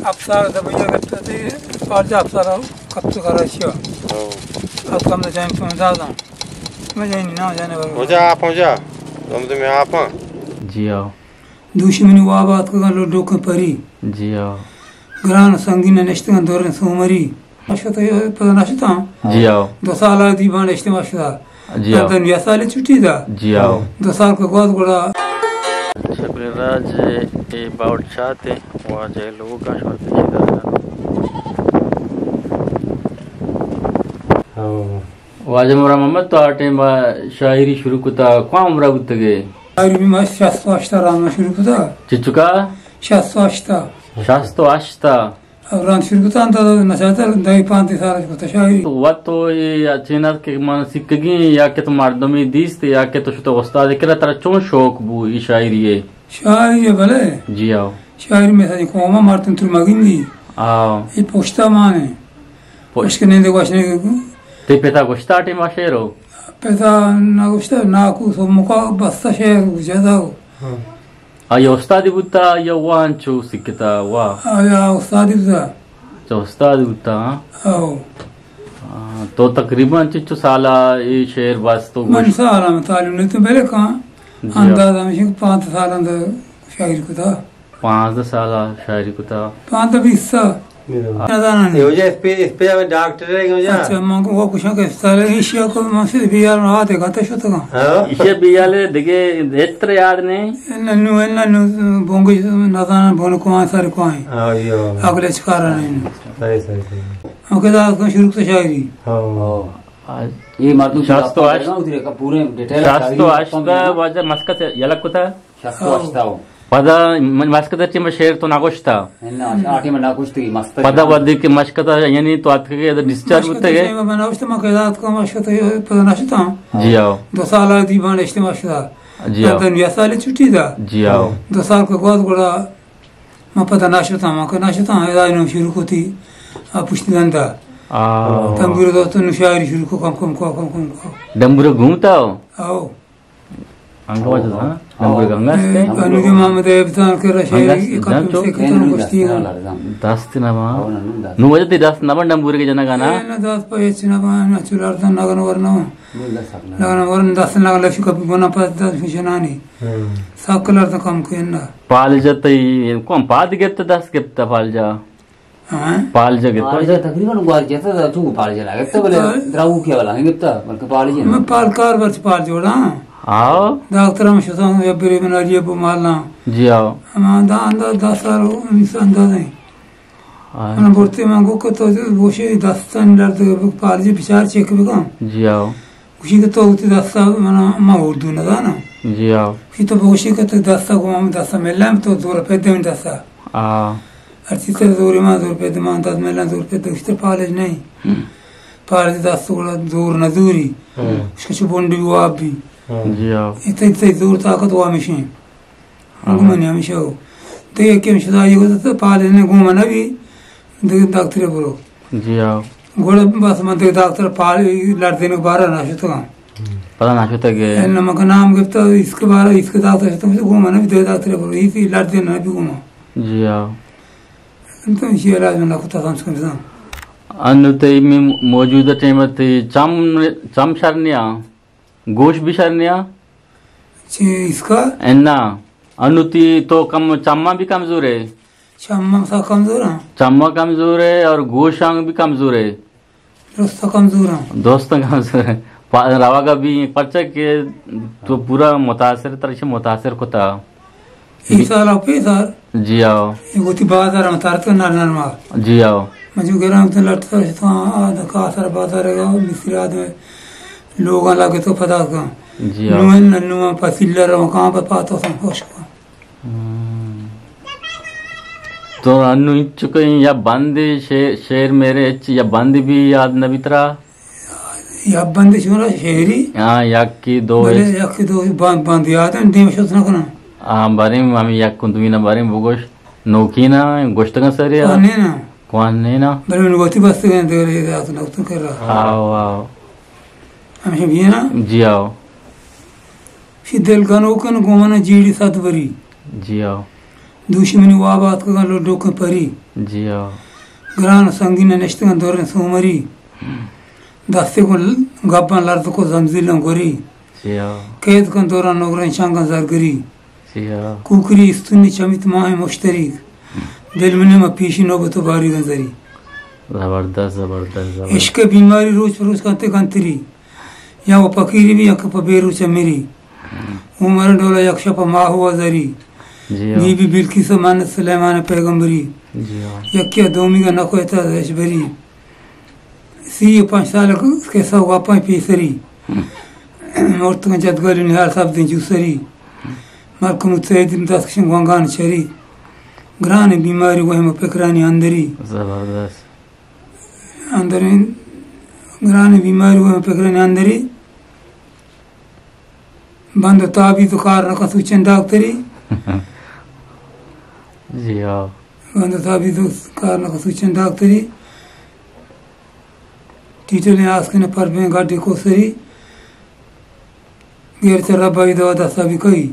افسر دبئی ءَ گپت تے، پالجا افسر کپت کراچی ءَ۔ ہو۔ اب کم جائیں تو دادا۔ میں جائیں نا جانے والا۔ ہو جا آپ، ہو جا۔ تم تو میں آپ ہاں۔ جی ہاں۔ دوشی منی واب آتکگاں لڈوکیں پری۔ جی ہاں۔ گران سنگین نشتگاں دوریں سومری۔ شت پدا نشتاں۔ جی ہاں۔ دو سال آ دیوان اشتے ما شتا۔ جی ہاں۔ دنیا سال چھٹی دا۔ جی ہاں۔ دو سال کو گواد گڑا۔ شکر راج اے باورچات واجہ لوگ آ شور پیش دارا۔ ہاں۔ واجہ مراد محمد، تو آ ٹائم ءَ شاعری شروع کتا، کواں عمر ءَ بوتگے؟ شاعری ما شست و ہشت ءَ رانا شروع کتا۔ چچکا؟ شست و ہشت ءَ۔ شست و ہشت ءَ۔ اب رند شروع کتا، انت نشاتر دہ پانزدہ سال کتا شاعری۔ تو وت تو اے چین ات کہ من سکگی یا کہ تو مردمی دیست یا کہ تو شتو استاد کرا، ترا چون شوق بو ای شاعری ہے؟ شاعری ہے بلے۔ جی آؤ۔ شاعری میں ساری قوم مردم تر مگندی۔ آؤ۔ یہ پشتا مانے۔ پشت۔ پشت کے نیندے گوشنے۔ تے پتا گوشتا ٹیم شعر ہو؟ پتا نہ گوشتا، ناکو سو مکا بستا شعر جدا ہو۔ ہاں۔ آیا استادی بوتا یا وان چو سکتا وا؟ آیا استادی بوتا۔ چو استادی بوتا، ہاں؟ او۔ ہاں، تو تقریباً چچو سالا اے شعر بس تو من گوش؟ سالا میں تعلیم نہیں تو بلے کہاں؟ جی ہاں۔ انداز ہمیشہ کہ پانچ سال اندر شاعری کتا۔ پانزدہ سالا شاعری کتا۔ پانزدہ بیست سال۔ نزاناں۔ اے وجہ اس پہ، اس پہ ہمیں ڈاکٹر ہے، وجہ۔ اچھا، من کو وہ کچھ کہ سال ایشیا کو من سے بیال آتے گاتے شتگاں۔ ہاں۔ ایشیا بیال دگے اتر یاد نہیں۔ ننو، ننو بونگش نزاناں بون کو سر کو ہیں۔ ہاں، یہ۔ اگلے چکارا نہیں۔ صحیح، صحیح، صحیح۔ اوکے، دا کو شروع تو شاعری۔ ہاں۔ یہ مردم شاست و ہشت۔ پورے ڈیٹیل شاست و ہشت واجہ مسکت یلک کتا۔ شست و ہشت ءَ۔ پدا من مسکت ءَ چہ من شعر تو نگوشتا۔ انا، آ ٹیم ءَ نگوشتی، مست۔ پدا وھدے کہ مسکت ءَ، یعنی تو اتکگے، ادا ڈسچارج مسکت بوتگے؟ ٹیم ءَ من نگوشتا، من کہ ذات کو مسکت ءَ پدا نشتاں۔ جی آؤ۔ دو سال ءَ دی بان اشتے مسکت ءَ۔ جی آؤ۔ دنیا سال چھٹی دا۔ جی آؤ۔ دو سال کو بعد گڑا من پدا نشتاں، من کہ نشتاں، ادا نو شروع کوتی، آ پشت دندا۔ آؤ۔ تنبور دوست نو شاعری شروع کو، کم کم کو، کم کم کو۔ ڈمبر گھومتا ہو؟ آؤ۔ انگا واجہ زانا؟ ڈمبر گنگا استے؟ انوگی محمد ایبزان کہ رشے، انگا استے، کپی جان چو؟ سے کتن گوشتی نا۔ دست نہ با۔ نو وجہ تی دست نہ با ڈمبر کے جنگا نا؟ اے نہ دست پہ ہچ نہ با، نہ چو لرزن نگن ورنو۔ نگن ورن دست نگن لشو کپی بنا پس دست فشنانی۔ ہاں۔ سک لرزن کم کن نا۔ پالجا تئی، کون پاد گپت دست گپت پالجا؟ ہاں؟ پالجا گپت۔ پالجا تقریباً گوار جتا دا، تو پالجا نہ گپت، بلے ہاں۔ دراو کیا والا نہیں گپتا، بلکہ پالجا۔ میں پالکار برچ پال جوڑا۔ آؤ۔ ڈاکٹر ہم شتاں، یا بری بنا جی بو مالنا۔ جی آؤ۔ ہم دا انداز دس سال ہو، انیس انداز ہیں۔ ہاں۔ من برتے من گو کہ تو گوشے دستان درد پالجا بچار چیک بکن۔ جی آؤ۔ گوشی کہ تو وتی دستا منا، ما اردو نزاناں۔ جی ہاں۔ گوشی تو بگوشی کہ تو دستا گو ہم دستا ملم تو زور پہ دے من دستا۔ ہاں۔ ہرچی تر زور ما زور پہ دے من دست ملم زور پہ دے گوشتر پالج نہیں۔ ہم۔ پالج دست گڑا زور نہ زوری۔ ہم۔ اس کو چو بنڈی واب بھی۔ ہم۔ جی ہاں۔ اتنا، اتنا زور طاقت وا مشین۔ ہاں۔ گو من ہمیشہ ہو۔ تو یہ کہ شدا یہ گو تو پالج نے گو من بھی۔ دگہ دکترے برو۔ جی ہاں۔ گڑا بس من دگہ دکتر پال لڑدین بارا نہ شتگاں۔ پدا نہ شتگے۔ اے نمک نام گپتا، اس کے بارا، اس کے دکتر شتگاں، گو من بھی دگہ دکترے برو، اسی لڑدین نہ بھی گو من۔ جی ہاں۔ تو اسی علاج من نہ کتا سمجھ کن سان۔ انو تے می موجودہ ٹائم تے چم، چم شر نیا، گوش بھی شر نیا۔ چی اس کا؟ انا، انو تی تو کم، چماں بھی کمزور ہے۔ چماں سا کمزور ہیں۔ چماں کمزور ہے اور گوشاں بھی کمزور ہے۔ درست کمزور ہیں۔ درست کمزور ہے۔ پا-، روا کا بھی پرچہ کہ تو پورا متاثر، ترش متاثر کتا۔ ایک سال او پیسر۔ جی آؤ۔ یہ وتی بازار ہم تارت نر نر ما۔ جی آؤ۔ من جو گرام تو لٹ سر شتاں، آ دکا سر بازار گا، مصری آدم لوگاں لگے تو پدا گا۔ جی آؤ۔ نو ان نو پسیلر کہاں پہ پاتو سن خوش کو۔ ہم۔ تو انو انچو کہیں یا بند شے-، شعر میرے اچ یا بند بھی یاد نہ بیترا؟ یا بند شورا شعری؟ ہاں، یکی دو بلے اس- یکی دو بند، بند یاد ہیں، دیم شد نہ کناں۔ ہاں، باریں ہمیں یک کن دوی نہ باریں بگوش، نوکی نہ، گوشتگاں سرے کوان نے نا۔ کوان نے نا۔ بلے من وتی بستگیں دیر یاد نہ تو کر رہا۔ آؤ، آؤ۔ ہمیشہ بھی ہے نا؟ جی آؤ۔ شی دل گنوکن گومن جیڑی صد بری۔ جی آؤ۔ دوشی منی واب آتکگاں لڈوکیں پری۔ جی ہاں۔ گران سنگین نشتگاں دوریں سومری۔ دستے گوں گباں لرزک و زمزیلاں گوری۔ جی ہاں۔ قید کن دوران نگریں چنگاں زرگری۔ جی ہاں۔ کوکری استونی چمیت ماہیں مشتری۔ دل منی ما پیشی نوبت و باریگاں زری۔ زبردست، زبردست، زبردست۔ عشق بیماری روچ پہ روچ کنتے گنتری۔ یا وہ پکیری بھی یک پہ بے روچ مری۔ عمر ڈولا یک شپ ماہ و زری۔ جی ہاں۔ بی بی بلقیس و من سلیمان پیغمبری۔ جی ہاں۔ یکی دومی کا نکو اتا ہچبری۔ سی و پنچ سال قصہ و گپاں پیسری۔ مرتگاں جدگل نہال سبزیں جوسری۔ ملکموت سید دست کشن گونگان چری۔ گران بیماری وہم و پکرانی اندری۔ زبردست۔ اندرین گران بیماری وہم و پکرانی اندری۔ بند و تابیت و کار نہ کن سوچن داکتری۔ جی ہاں۔ بند و تابیت و کار نہ کن سوچن داکتری۔ ٹیٹلیں آسکن پر بیں گڈی کوسری۔ گیر چہ ربائی دوا دستا بھی کئی۔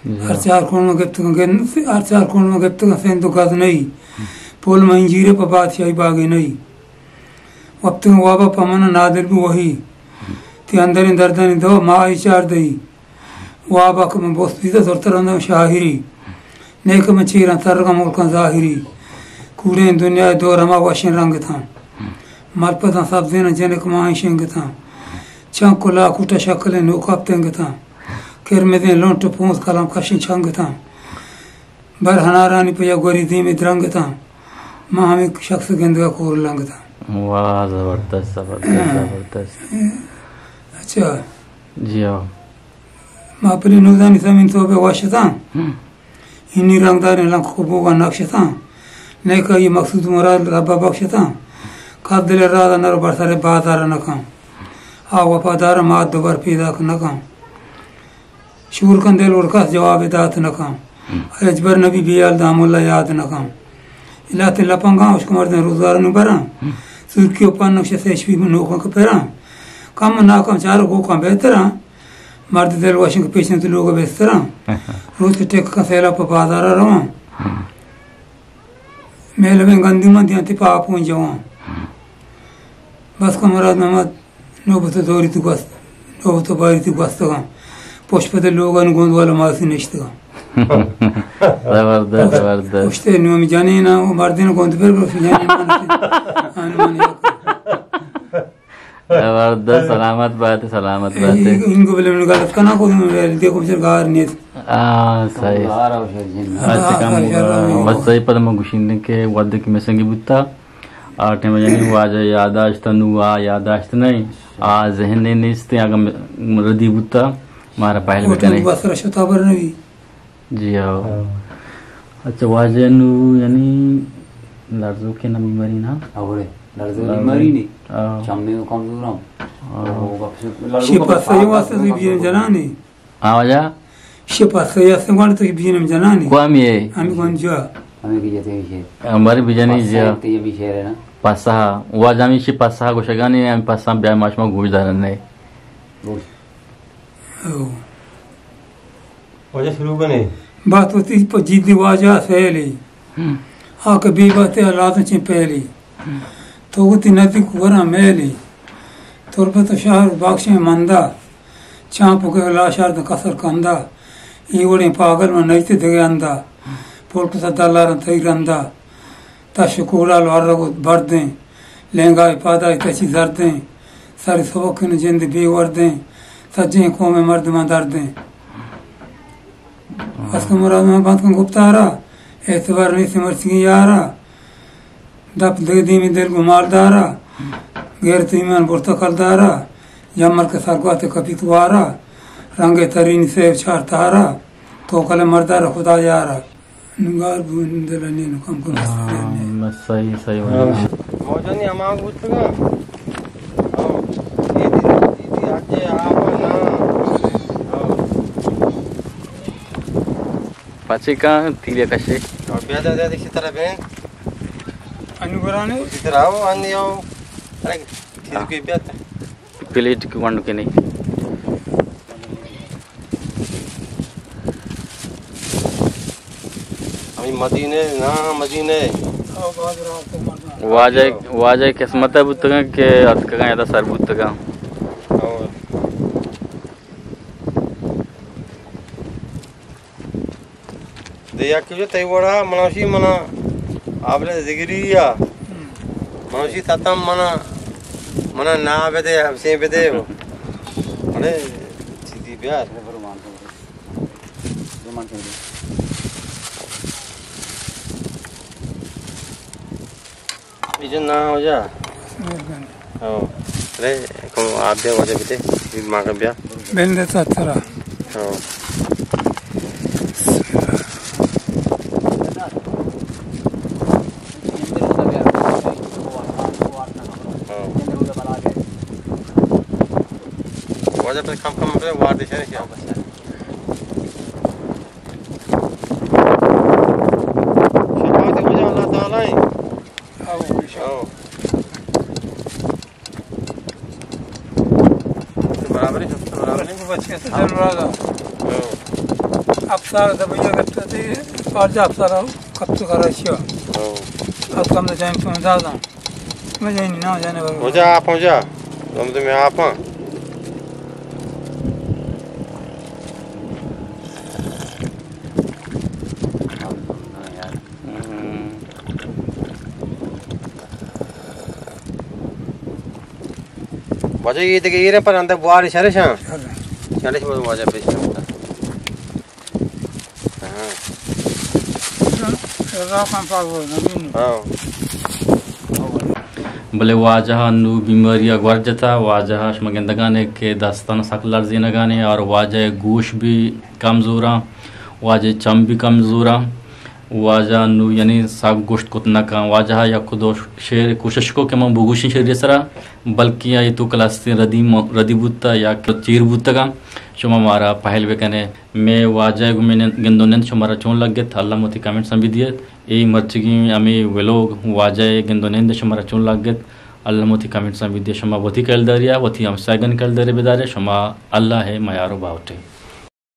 جی ہاں۔ ہر چار کون میں گپتگاں گن-، ہر چار کون میں گپتگاں سند و گز نہیں۔ پول میں انجیرے پہ بادشاہی باغے نہیں۔ وپتگاں وابا پہ من نادر بو وہی۔ تی اندرین دردانی دوا ما ای چار دئی۔ وابا کہ من بوست بیتا زرتر اندم شاہری۔ نیکہ من چیراں ترگاں ملکاں ظاہری۔ کوڑیں دنیا دور ہما وشیں رنگ تاں۔ ملپتاں سبزیناں جنک ماہیں شنگ تاں۔ چنک و لاکوٹا شکلیں نوکاپ تنگ تاں۔ کرمدیں لنٹ و پونز قلم کشیں چنگ تاں۔ بر ہنارانی پہ یک گوری دیمی درنگ تاں۔ ما ہمیں شخص گندگا کور لنگ تاں۔ واہ، زبردست، زبردست، ہاں۔ زبردست۔ اچھا۔ جی ہاں۔ ما پلی نوزانی سمین صوبے وشتاں۔ ہم۔ اینی رنگداریں لنک کو بوگا نقشتاں۔ نیکہ یہ مقصود مراد ربا بخشتاں۔ کس دل راز نر بر سر بازار نکاں۔ آ وفادار مات دوبر پیدا نکاں۔ شور کن دل اور کس جواب دات نکاں۔ ہم۔ اجبر نبی بیال دام اللہ یاد نکاں۔ الاتے لپنگاں اشک مردن روزگار نو براں۔ ہم۔ سرکی و پن نقش سیشوی نوکاں کہ پراں۔ کم ناکم چار گوکاں بہتراں۔ مرد دل وشنگ پیشن تو لوگ بستراں۔ روز کے ٹک کا سیلا پہ بازار رواں۔ میلویں گندی من دیاں تی پاپوں جوان۔ بس کا مراد محمد نوبت دوری تو گوست، نوبت باری تو گوستگاں۔ پشت پتے لوگان گوند والا ماسی نشتگاں۔ زبردست، زبردست۔ پشتے نومی جنین و مردین گوند پر گوشت جنین من۔ آنمان یک۔ زبردست، سلامت بات، سلامت بات۔ انگو بلے من غلط کنا کو، دیکھو بچر گار نیت۔ ہاں، صحیح۔ اچھا، کم بس صحیح، پر من گوشین کہ ودک میں سنگی بوتا۔ آ ٹائم یعنی واجہ یاداشت نو آ یاداشت نہیں۔ آ ذہن نیست، اگر ردی بوتا، مارا پہل بکنے۔ بس رشتا بر نبی۔ جی ہاں۔ ہاں۔ اچھا، واجہ نو یعنی لرزوکیں نہ بیماری نا؟ ہاں، بلے لرزو بیماری نہیں۔ ہاں۔ چمے کمزور ہم۔ ہاں۔ شپا صحیح واسطے تو بیرم جنانی۔ ہاں واجہ؟ شپا صحیح واسطے گوڑ تو بیرم جنانی۔ کو ہم یہ؟ ہم گون جا۔ ہمیں کی جتے بھی شیر۔ ہماری بجانی جا۔ تے بھی شیر ہے نا۔ پسا۔ واجہ ہمیں شی پسا گوشگانی، ہم پسا بیا ماشما گوش دارن نہیں۔ گوش۔ او۔ واجہ شروع کنے۔ بات وتی پہ جیدی واجہ فعلی۔ ہم۔ آ کہ بی بات ہے لازم چین پہلی۔ ہم۔ تو وتی نزدیک ورا میلی۔ تربت و شہر و باکشیں مندا۔ چانپ و گہ لاشار دن کسر کندا۔ ای وڑیں پاگل من نیتے دگہ اندا۔ پول کسا دلارن تئی رندا۔ تش و کولال و ارگ و بردیں، لینگائی پادائی تچی زردیں، سر سبکن جند بے وردیں، سجیں قوم مردماں دردیں۔ بس کہ مراد من بند کن گپتارا، اعتبار نیست مرچی یارا، دپ دگہ دیمی دل گوں مالدارا، غیرت ایمان برتا کلدارا، جمر کہ سرگوات کپیت وارا، رنگ ترینی سیب چار تارا، توکل مردار خدا یارا۔ نگار بون دل نین کم کم است ہاں، دل نین۔ بس صحیح، صحیح ہاں۔ بولا۔ موجانی ہما بوتگا۔ ہاں۔ یہ دی، یہ دی آجے آپ نا۔ ہاں۔ پچے کا تیرے کشے۔ اور بیا دا، دا، اسی طرح بین۔ انو برانے۔ اسی طرح آؤ، ان یاؤ۔ ارے، تیر کے بیا تا۔ پلیٹ کی ونڈ کے نہیں۔ مدینے، نا، مدینے۔ واجہ، واجہ قسمت ءَ بوتگاں کہ اتکگاں ادا سر بوتگاں۔ او۔ دے یکے جو تئی وڑا منوشی منا آبلے زگری یا۔ منوشی ستم منا، منا نا بدے، ہمسے بدے۔ اڑے چیزی بیار۔ ایجن نا ہو جا۔ ہو۔ رے، کم آب دے، واجہ بدے۔ دید ماں کا بیا۔ بندے تا ترا۔ ہو۔ ہو۔ واجہ پر کم کم پر وار دے شرے کیا بس ہے۔ شفاعت واجہ اللہ تعالی۔ ہو۔ برابر ہے، برابر ہے۔ بچے تو جن راجا۔ ہو۔ افسر دبیا کرتے تھے، پارجا افسر ہو، کب تو کرا شیا۔ ہو۔ اب کم تو جائیں تو انداز ہوں۔ میں جائیں نا جانے والا۔ ہو جا، آپ ہو جا۔ تم تو میں آپ ہاں۔ واجہ یہ دیکھے، یہ پر اندر بوار شرش ہاں۔ شرش۔ شرش بول واجہ پیش کرتا۔ ہاں۔ ہاں۔ بلے واجہ نو بیماری ءَ گور جتا، واجہ شما گندگانے کہ دستان سک لرزینگانے اور واجہ گوش بھی کمزوراں، واجہ چم بھی کمزوراں۔ واجہ نو یعنی سک گوشت کت نہ کن۔ واجہ یک دو شعر کوشش کو کہ من بگوشیں شعری سرا، بلکیں آئی تو کلاستیں ردی م-، ردی بوتا یا کہ چیر بوتگاں۔ شما مارا پہل بکنے۔ مے واجہ گو میں گندو نند شمارا چون لگت، اللہ موتی کمنٹس بھی دیت۔ اے مرچگی ہمیں ولوگ واجہ گندو نند شمارا چون لگت، اللہ موتی کمنٹس بھی دیت۔ شما وتی کلداریا، وتی ہمسایگن کلدارے بدارے، شما اللہ ہے میارو باوٹے۔